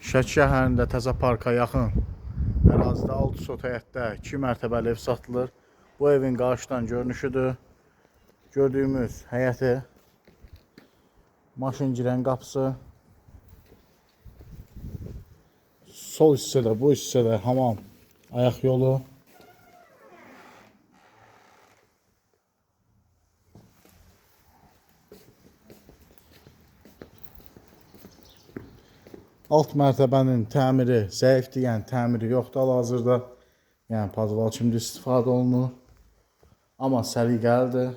Şəki şəhərində Təzə Parka yaxın ərazidə 6 sot həyətdə 2 mərtəbəli ev satılır. Bu evin qarşıdan görünüşüdür. Gördüyümüz həyəti, maşın girən qapısı, sol hissədə, bu hissədə hamam, ayaq yolu. Alt mərtəbənin təmiri zəifdir, yəni təmiri yoxdur hal-hazırda. Yəni podval kimi də istifadə olunur. Amma səliqəlidir.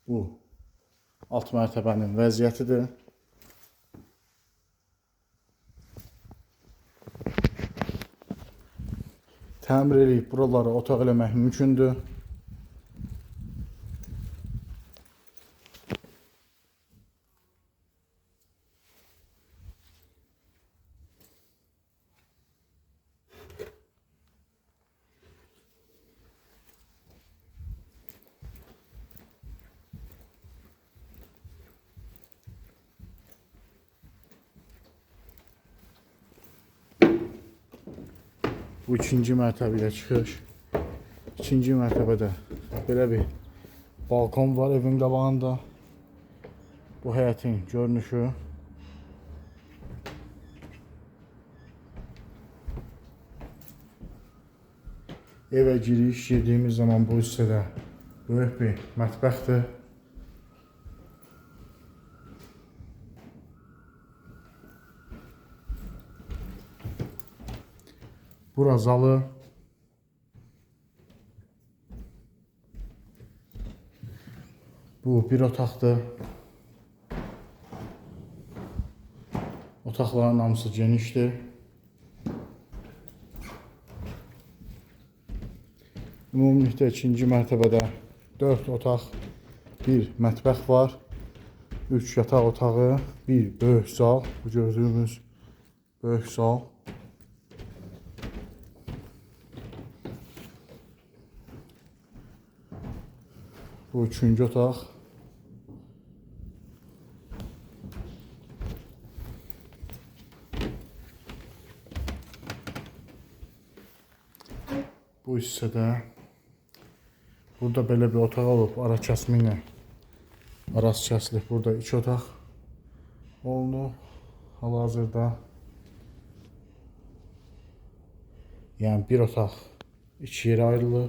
Bu alt mərtəbənin vəziyyətidir. Təmir eləyib buraları otaq eləmək mümkündür. Bu ikinci mərtəbəyə çıxış. İkinci mərtəbədə belə bir balkon var evin qabağında. Bu həyətin görünüşü. Evə giriş girdiyimiz zaman bu hissədə böyük bir mətbəxdir. Bura zalı. Bu bir otaqdır. Otaqların hamısı genişdir. Ümumilikdə ikinci mərtəbədə 4 otaq, bir mətbəx var. 3 yataq otağı, bir böyük zal. Bu gördüyümüz böyük zal. Bu üçüncü otaq. Bu hissədə burada belə bir otaq olub, ara kəsmi ilə arası kəsilib. Burada 2 otaq olunub hal-hazırda. Yəni bir otaq iki yerə ayrılır.